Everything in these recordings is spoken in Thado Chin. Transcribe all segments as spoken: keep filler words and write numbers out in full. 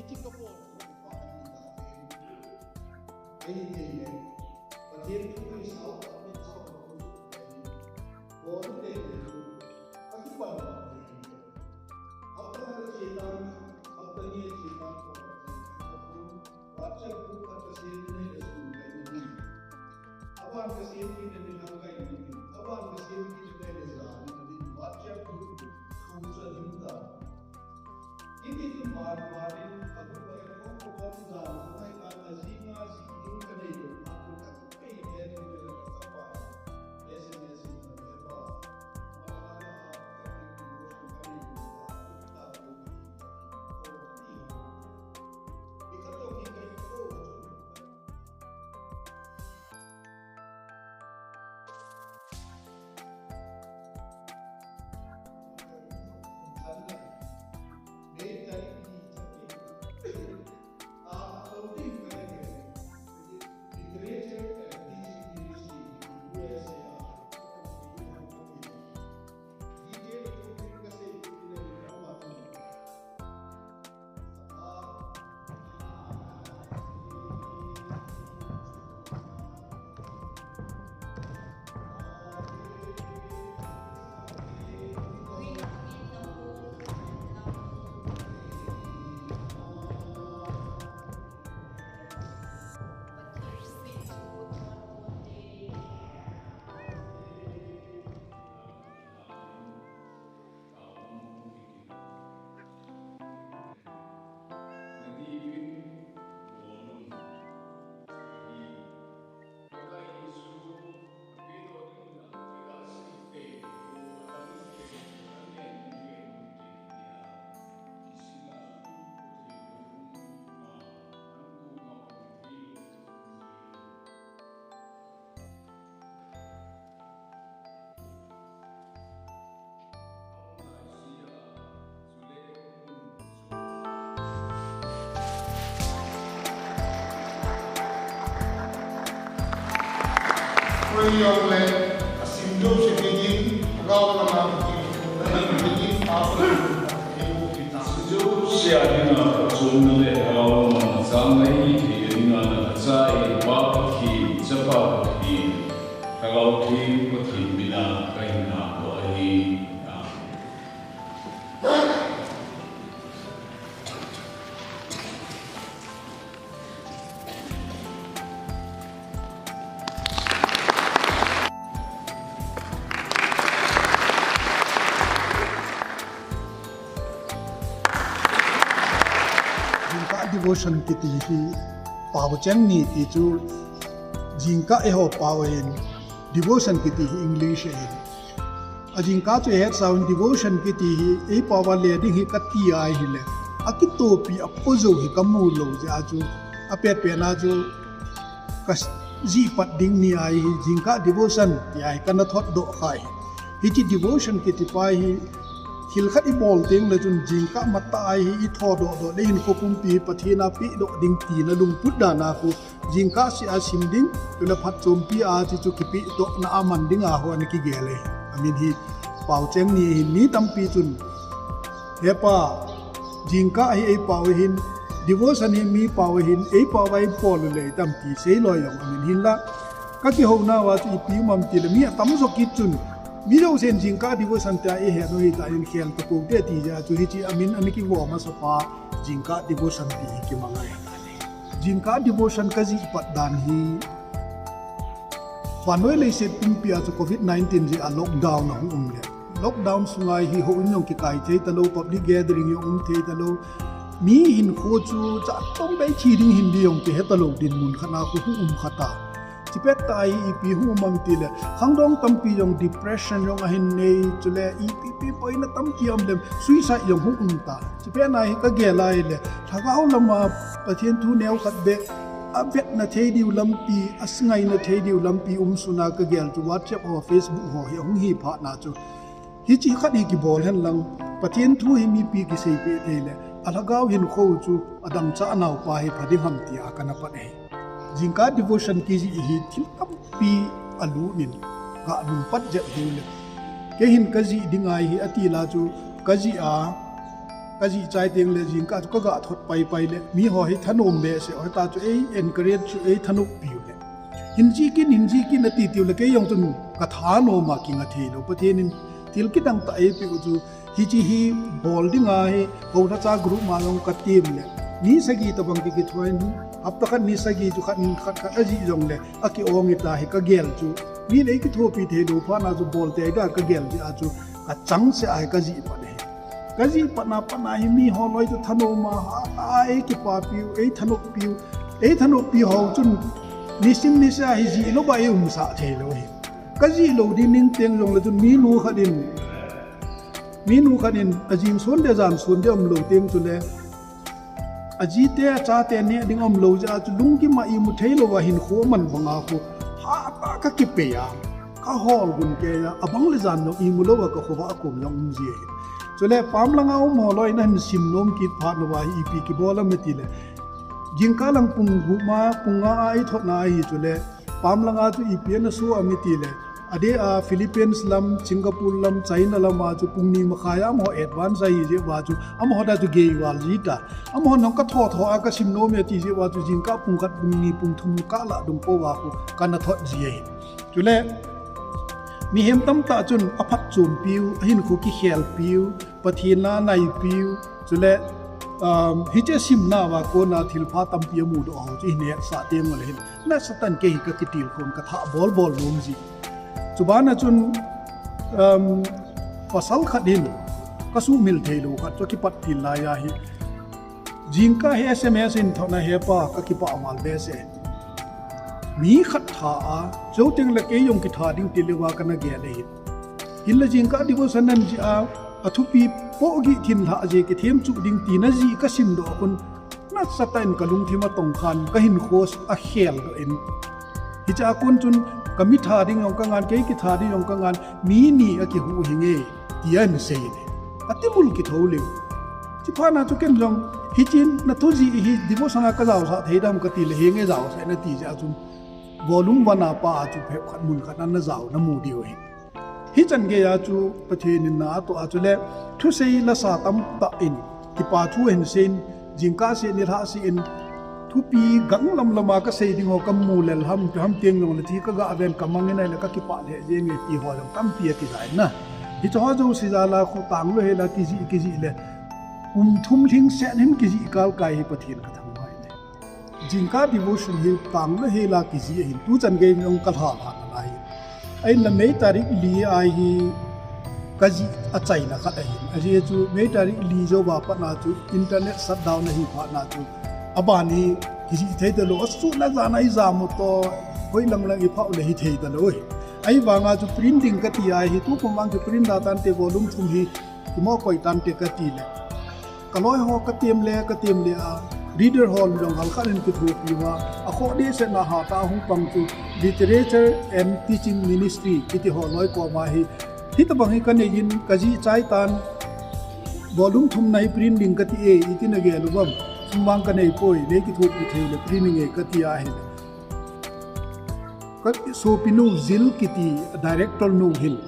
Kikapon, Pathen thu hi sao tah in sao tah in bol tei tei chu, akipan tah in. Hapta khat che tan, hapta ni che tan, WhatsApp group khat kasem in le sun kai ni. Aban kasem in le ni hang kai ni. Aban kasem in le ni ja ni. WhatsApp group kham sa dim ta. Hiti chun ban ban in, a group a in khom khom jan, a ngai a, a ji nga ji in ka nei lo, a group a in pei le lo le ka pa. S M S in ka le pa. Koiyong le asim jouse dingin, Lhagao lama dingin, dingin, Pathen in ta. Jouse a dinga chunna le Lhagao lama channa i thei dinga na cha e Pa Pathen, Chapa Pathen, Lhagao Theng Pathen mina kahin natoh ahi. Amen. Jingkah devotion kiti hi pao cheng ni ti chu, jingkah eiho pao ahin, devotion kiti hi English ahin. A jingkah chu ihet sau in, devotion kiti hi, ei pao a le ding hi kati ahile, akitopi apo jou hi kamu lou jeh a chu, apet pet na chu, ka jih pat ding ni ahi, jingkah devotion ti ahi, kana thot doh kha hi. Hiche devotion kiti pa hi, thil khat ibol teng le chun jingkah matah ahi, itho doh doh le hinkho pumpi Pathen a peh doh ding tina lungput dan a khu, jingkah seh a sim ding, chule phatchompi a chu chu kipeh doh na a man ding a ho ana kigel e. Amin hi pao cheng ni hin mi tampi chun, He Pa, jingkah hi ei pao ahin, devotion hi mi pao ahin, ei pao a ibol u le itam ti sei loi jong amin hinla. Ka kihou nauva chu ipi um am tile mi atam jo kit chun, mi jousen jingkah devotion tia ihet u hita in khel tapou te ti jeh a chu hiche amin ana kivo masa pa jingkah devotion ti hi kimang ahi. Jingkah devotion kajih pat dan hi, vannoi leiset pumpi a chu covid nineteen jeh a lockdown ahung um le, lockdown sunga hi houin jong kikai thei talou, public gathering jong um thei talou, mi hinkho chu chatom bei thi ding hin di jong kihe talou dinmun khat a khu hung um kha ta. Chupet tah a hi ipi hung um am tile, khangdong tampi jong depression jong ahin nei, chule ipi pi boina tampi um lem, suicide jong hung um ta. Chupet na hi kagel a ahile, Lhagao lama Pathen thu neo khat beh, avetna thei diu lampi, angaina thei diu lampi um suna kagel chu WhatsApp ho, Facebook ho hi ahung hi phat na chu, hiche khat hi kibol hen lang, Pathen thu hi mipi kiseipeh thei le, a lhagao hinkho chu adangchah nau pa hi pha ding ham tia kana pat ahi. Jingkah devotion kijih hi thil tampi alut in, ga lungpat jep hiu le. Kei hin kajih ding ahi ati la chu kajih a, Ka jih chai teng le jingkah chu ka ga thot pai pai le, mi ho hi thanom behseh, hoi ta chu ei encourage chu ei thanop piu le. Hin jih kin, hin jih kin ati tiu le, kei jong chun ka thanom a kinga thei lou. Pathen in thil kidang tah ei peh u chu, hichi hi bol ding ahi, ho tha cha group ma jong ka team le. Ni sagi tabang ki kithoin, hapta khat ni sagi chu khat ni khat khat a jih jong le, a ki ong i ta hi ka gel chu. Mi le kithopi thei lou phat na chu bol te da ka gel jeh a chu, ka chang se a hi ka jih pat le. Ka jih patna, patna hi mi ho loi chu thanom a, ha, ha, ei kipapiu, ei thanoppiu, ei thanoppi ho chun nisim nisa hi jih lou ba ei umsah thei lou hi. Ka jih lou ding ning teng jong le chun mi nu khat in, mi nu khat in a jing son de jan son de um lou teng chu le, a ji te, a cha te neh ding um lou jeh a chu lunggim a imu thei lou a hinkho man bang a khu, ha ta ka kipei a. Ka hol gun kei a, abang le jan jong imu lou a ka khovah a kom jong um ji ahi. Chule pam langa um ho loi na hin sim nom kit phat lou a hi ipi kibol am ti le. Jingkah lang pung gup ma, pung nga a i thot na hi chule. Pam langa chu ipi ana su am ti le. Adeh a Philippines lam, Singapore lam, China lam a chu pung ni makhai a amaho advance ahi jeh uva chu. Amaho da chu gei val ji ta. Amaho nong ka tho tho a ka sim nom e ti jeh uva chu jingkah pung khat pung ni pung thum ka lah dung po uva khu kana thot ji ahi. Chule, mihem tamtah chun a phatchompiu, a hinkho kikhelpiu, Pathen a naipiu, chule, um, hiche simna uva kona thilpha tampi amu doh ho chu hin hetsah teng ule hin. Nasatah in kei hi ka kitilkhou in ka tha bol bol nom ji. Chubana chun, um, pasal khat hin ka sumil thei lou khat chu kipat til lai ahi. Jingkah hi S M S in thot na he pa ka kipah mal behseh. Mi khat tha a, chuteng le kei jong kitha ding ti le uva kana gel e hin. Hinla jingkah devotion nan ji a, a thupi po gi thin lha je kithem chu ding ti na ji ka sim doh kun. Nasatah in ka lungthim a tong khan ka hinkho a khel doh in. Hiche a kon chun ka mi tha ding jong ka ngan, kei kitha ding jong ka ngan, mi ni a kihu hi nge, ti a hin sei le. A timul kitho le. Chi phat na chu ken jong, hichi na thu ji hi devotion a ka jaosah thei dam ka ti le, hi nge jaosah na ti jeh a chun. Volume one a pa a chu phabep khat mun khat na na jao na mu diu hi. Hichan gei a chu Pathen in na atoh a chu le, thusei lasa tamtah in, kipa thu hin seiyin, jingkah seh nilhah seh in, thupi gang lam lam a ka sei ding ho ka mu lel ham, pi ham teng jong le thi ka ga ven ka mang in ahile ka kipah lheh jeng e ti ho jong tampi a kijai na. Hiche ho jouse jal a khu tang lou hel a kijih, kijih le, kum thum lhingset hin kijih kal kai hi Pathen ka thangvah in. Jingkah devotion hi tang lou hel a kijih ahin, tuchan gei jong ka lha lha nalai. Ahinla May tarik li a hi ka jih achaina khat ahin. Ajeh chu May tarik li jou va pat na chu internet shutdown ahi phat na chu. Aban hi kijih thei talou, asuhna jan a ijam u toh, hoi lang lang iphah u le hithei talou hi. Ahivang a chu print ding kati a hi, tukum vang chu print da tante volume thum hi, kimo koi tante kati le. Ka loi ho ka tem le, ka tem le a, reader ho jong hal khat in kithopi uva, a kho dehset na ha ta hung pang chu Literature and Teaching Ministry kiti ho loi koma hi. Hitabang hi ka nei in ka jih chai tan, volume thum na hi print ding kati e, iti na gel uvem, sum vang ka nei poi, nei kithopi thei le print ding e kati a hi. Ka sopi nu Jil kiti director nu hin.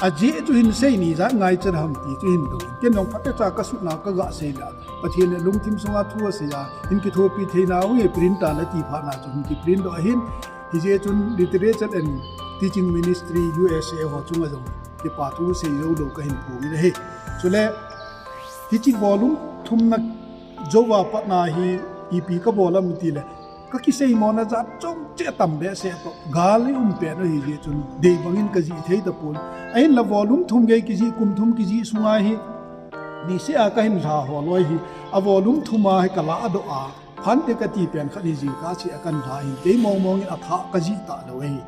Ajeh chu hin sei ni jat ngai chan ham ti chu hin dong. Ken jong phatecha ka sutna ka ga sei la. Pathen in lungthim sunga thu asei a. Hin kithopi thei nau nge print a na ti phat na chu hin kiprint doh ahin. Hijeh chun Literature and Teaching Ministry U S A ho chunga jong kipa thu sei jou lou ka hin phong in ahi. Chule hichi volume thum na jou va pat na hi ipi ka bol am ti le. Ka kiseimo na jat chom cheh tam behseh toh, gal i um pen u hijeh chun, dei bang in ka jih thei tapon. Ahinla volume thum gei kijih, kum thum kijih sunga hi, niseh a ka hin lha ho loi hi, a volume thum a hi ka lah doh a, phante ka ti pen khat hi jingkah cheh a ka hin lha hin, kei mong mong in a thah ka jih talou ahi.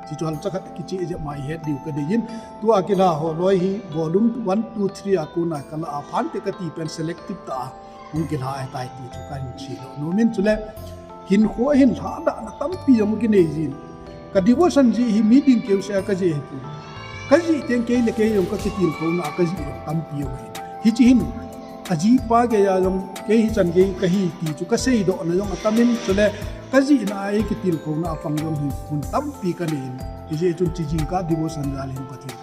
Hichu hal cha khat kicheh jep mai het diu ka dei in, tua ki lha ho loi hi, volume one, two, three a kona ka lah a, phante ka ti pen selective tah a, hung kilha ahitai ti chu ka hin sei doh nom in chule, hinkho a hin lhadahna tampi jong kinei jin. Ka devotion jih hi mi ding keu seh a ka jih hi pon. Ka jih teng kei le kei jong ka kitilkhouna a ka jih jong tampi jong ahi. Hichi hin, ajih pa gei a jong kei hichan gei ka hi ti chu ka seidohna jong atam in chule, ka jihna a ei kitilkhouna a pang jong hi hun tampi ka nei in. Hijeh chun hichi jingkah devotion jal hin Pathen